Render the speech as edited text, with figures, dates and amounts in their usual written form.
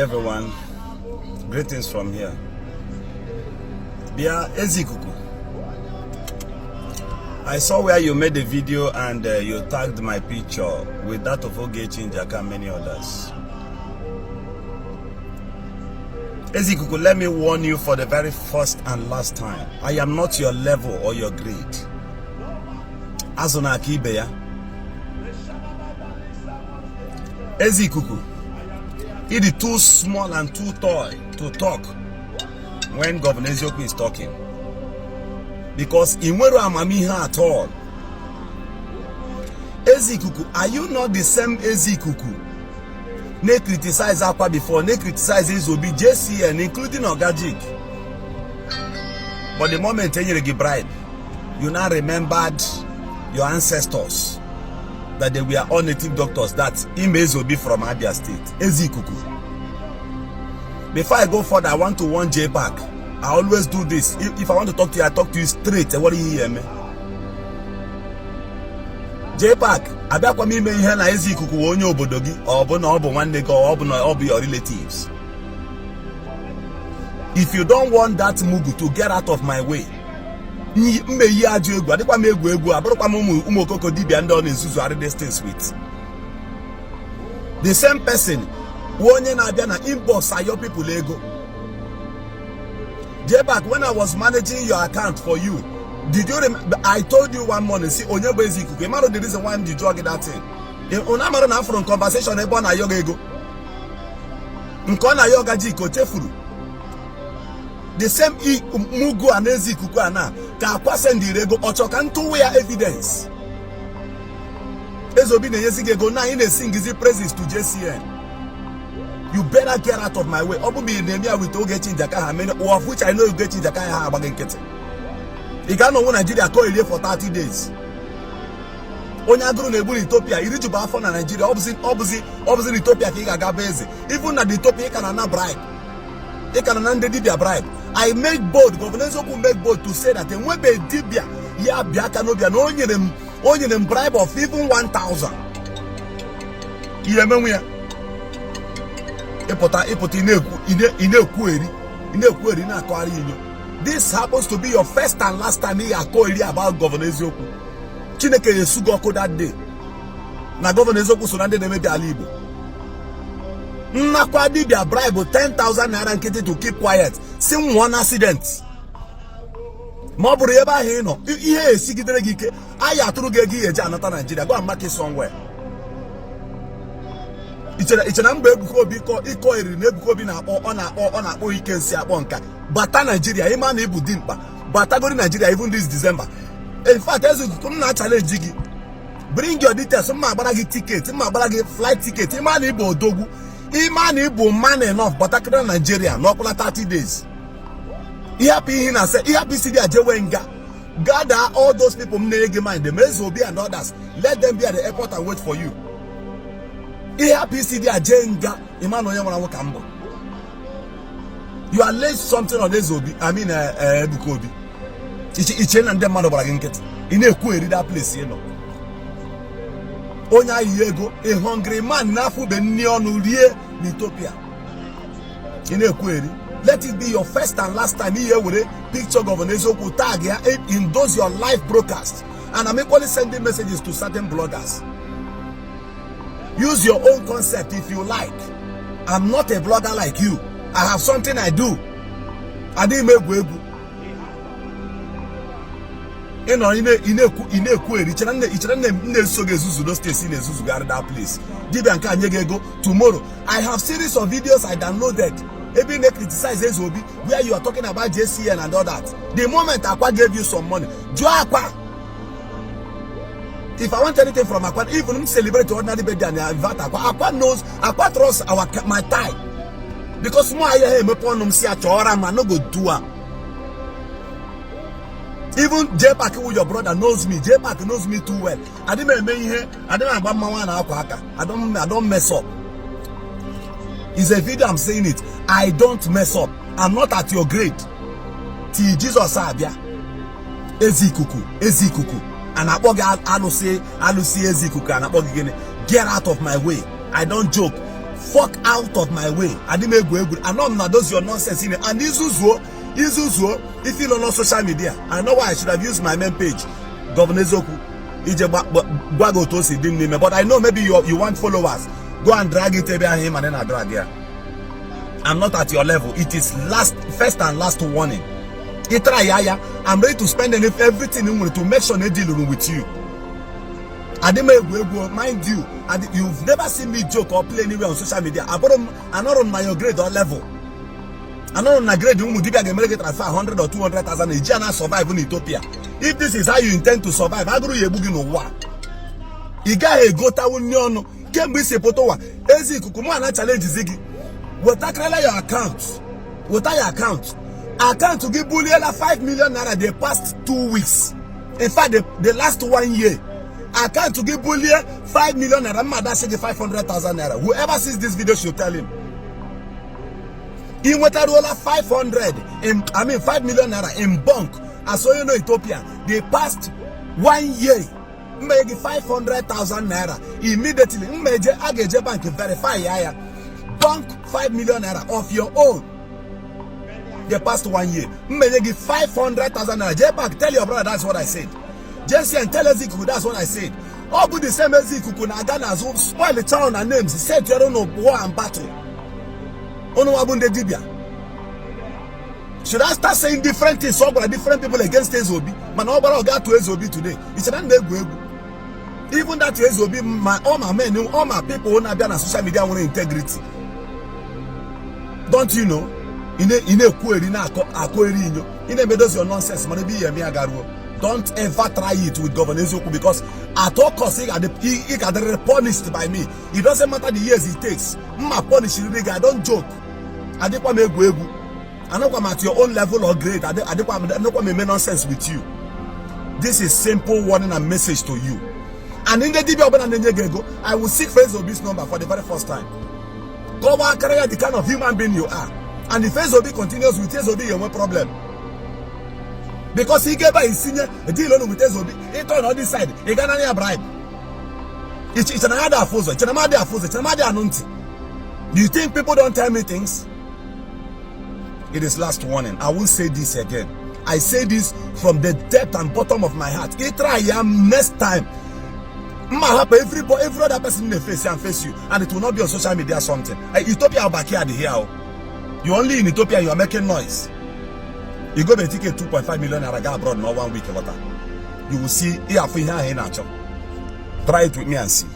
Everyone, greetings from here. Bịa, Ezikuku. I saw where you made a video and you tagged my picture with that of Ogechi Njaka and many others. Ezikuku, let me warn you for the very first and last time. I am not your level or your grade. Azụ na-aka ibe ya. Ezikuku, it is too small and too toy to talk when Governor Eziokwu is talking. Because ị nwere amamihe at all. Ezikuku, are you not the same Ezikuku na-criticize Akwa before, na-criticize Ezeobi, JCN, including Ogajik? But the moment e nyere gị bribe, you now remembered your ancestors, that they were all native doctors, that Ime Ezeobi from Abia State. Ezikuku. Before I go further, I want to warn JPAC. I always do this. If I want to talk to you, I talk to you straight. What do you hear me? JPAC, abịakwa m ime ihe na Ezikuku wụ onye obodo gị, ọ bụ na ọ bụ nwanne gị, ọ bụ na ọ bụ your relatives. If you don't want that mugu to get out of my way, mmeyi ajọ egwu adịkwa m egwu egwu abụrụkwa m ụmụ ụmụ okoko dibịa ndị ọ na-ezuzugharị distance with. The same person wụ onye na-abịa na inbox ayọ people ego. JPAC, when I was managing your account for you, did you remember I told you one morning, see, onye bụ Ezikuku? Ị mara the reason why m ji jụọ gị that thing? Unu amara na afụrụ conversation ebe ọ na-ayọ gị ego nke ọ na-ayọ Ogajik o chefuru the same mugu a na Ezikuku a na ka Akwa sendiri ego ọ chọ ka ntụwa ya evidence. Ezeobi na-enyezi gị ego na anyị na-esi ngizi praises to JCN. You better get out of my way. Ọ bụ ma ị na-eme ya with Ogechi Njaka ha many of which I know Ogechi Njaka ha agba gị nkịtị. Ị ga-anọnwụ Naijiria ka o erie for 30 days. Onye agụrụ na-egbu n'Ethiopia irijubu afọ na Naijiria, ọ bụzi ọ bụzi ọ bụzi n'Ethiopia ka ị ga-aga bụ eze. Even na Ethiopia, ị ka na-ana bribe, ị ka na na ndị dibịa bribe. I make bold, Governor Eziokwu make bold to say that enwebeghị dibịa ya bịa aka n'obi na o nyere m bribe of even 1000. Ihe emenwu ya ịpụta ịpụta ị na-ekwu ị na-ekwu eri ị na-ekwu eri na-akọgharị inyo. This happens to be your first and last time ị ga-akọ eri about Governor Eziokwu. Chineke ga-esu gị ọkụ that day na Governor Eziokwu so na ndị na-emebi ala Igbo. Nnakwa dibịa bribe 10,000 naira nkịtị to keep quiet si nwụọ na accident ma ọ bụrụ ebe ahụ ị nọ ihe esigidere gị ike anyị atụrụ gị ego ihe eji anata Naijiria. Go and mark it somewhere. Ichere na mgbe Ebuka Obi ịkọ eriri na Ebuka Obi na-akpọ ọ na-akpọ ike nsị akpọ nka bata Naijiria ịma na ịbụ dimkpa batagori Naijiria even this December. In fact, Ezikuku, m na-challenge gị, bring your details, mma agbara gị ticket, mma agbara gị flight ticket. Ịma na ịbụ odogwu, ịma na ịbụ man enough, batakịrị Naijiria n'ọkpụla 30 days. Ịhapụ ihe na ase ịhapụ isi dị ajewe nga. Gather all those people m na-enye gị mind, the Obi and others, let them be at the airport and wait for you. Ịhapụ isi dị aje nga ịma na onye nwere nwoke mbụ. You allege something on Ezeobi, I mean Ebuka Obi. Iche na ndị mmadụ gbara gị nkịtị ị na-ekwu eri that place ị nọ. Onye ahịhịa ego, a hungry man na-afụbe nri ọnụ rie n'Ethiopia ị na-ekwu eri. Let it be your first and last time ihe were picture Governor Eziokwu tag ya in those your live broadcast. And I'm equally sending messages to certain bloggers. Use your own concept if you like. I'm not a blogger like you. I have something I do. Adịghị m egwu egwu. Ị nọ ị na-ekwu eri ichere nne m na-eso gị ezuzu no steeti na-ezuzugharị that place. Dibịa nke a nye gị ego tomorrow. I have series of videos I downloaded ebe ị na-criticize Ezeobi, where you are talking about JCN and all that. The moment Akwa gave you some money, jụọ Akwa. If I want anything from Akwa, even m celebrate ordinary birthday and I invite Akwa, Akwa knows. Akwa trusts our my tie because mụ ahịa ha emepe ọnụ m si achọọra m. I no go do am. Even JPAC who your brother knows me. JPAC knows me too well. Adị m eme ihe, adị m agba mmanwụ a na-akwa aka. I don't mess up. It's a video, I'm saying it. I don't mess up. I'm not at your grade till Jesus abịa. Ezikuku, Ezikuku, a na-akpọ gị alụsị alụsị. Ezikuku, a na-akpọ gị gịnị? Get out of my way. I don't joke. Fuck out of my way. Adị m egwu egwu. Anọ m na those your nonsense in and izuzuo izuzuo ife ilo na social media. I know why I should have used my main page, Governor Eziokwu, ije gwa gị otu o si dị m n'ime, but I know maybe you want followers. Go and drag it ebe ahụ ị ma na ị na-drag ya. I'm not at your level. It is last, first and last warning. Ị try ya, I'm ready to spend everything m nwere to make sure na deal with you. Adị m egwu egwu, mind you. You've never seen me joke or play anywhere on social media. Abụrụ m anọrọ m na your grade or level. Anọrọ m na grade ụmụ dibịa ga-emere gị transfer 100 or 200,000 eji a na survive na Ethiopia. If this is how you intend to survive, agụrụ ya egbu gị n'ụwa. Ị gaghị egotawu nri ọnụ kemgbe isi pụta ụwa. Ezi ikuku mụ na challenge gị, wetakarịla your account, weta your account. Account gị buliela 5 million naira the past 2 weeks, in fact the last one year. Account gị bulie 5 million naira, mma dasị gị 500,000 naira. Whoever sees this video should tell him. Ị nwetaruola 500 in, I mean, 5 million naira in bank as onye nọ Ethiopia the past one year, mma gị 500,000 naira immediately. Mma eje a ga-eje bank verify ya. Bank 5 million naira of your own the past one year, mma enye gị 500,000 naira. Jee bank, tell your brother that's what I said. Jee and tell Ezikuku that's what I said. Ọ bụ the same Ezikuku na-aga n'azụ spoil town na names set your own war and battle. Unu nwa bụ ndị dibịa. Should I start saying different things ọ gwara different people against Ezeobi? Mana ọ gbara ọ ga-atụ Ezeobi today. Ị chere na egwu egwu? Even that Ezeobi ma, all my men, all my people na-abịa na social media nwere integrity. Don't you know? Ị na-ekwu eri na-akọ akọ eri inyo, ị na-emedozi your nonsense. Mana ebe ihe eme ya garuo. Don't ever try it with Governor Eziokwu, because at all costs ị ga-adịrịrị punished by me. It doesn't matter the years it takes, mma punish riri gị. I don't joke. Adịkwa m egwu egwu. Anọkwa m at your own level or grade. Adịkwa m, anọkwa m eme nonsense with you. This is simple warning and message to you and ndị dibịa ọbụla na-enye gị ego. I will seek for Ezeobi's number for the very first time, kọwaa akara ya the kind of human being you are. And if Ezeobi continues with Ezeobi, ga-enwe problem, because ị ga-ebe a isinye deal onu with Ezeobi, ịtọ na this side, ị ga nanya ya bribe. Iche na ya dị afụ ụzọ? Iche na m adị afụ ụzọ? Iche na m adị anụ ntị? Do you think people don't tell me things? It is last warning. I won't say this again. I say this from the depth and bottom of my heart. Ị try ya next time, mma hapụ every other person na face and face you, and it will not be on social media something. Ethiopia backyard here o. You only in Ethiopia, you are making noise. You go ticket 2.5 million naira ga abroad na one week lọta. You will see. Ị afụ ihe ahụ ị na-achọ. Try it with me and see.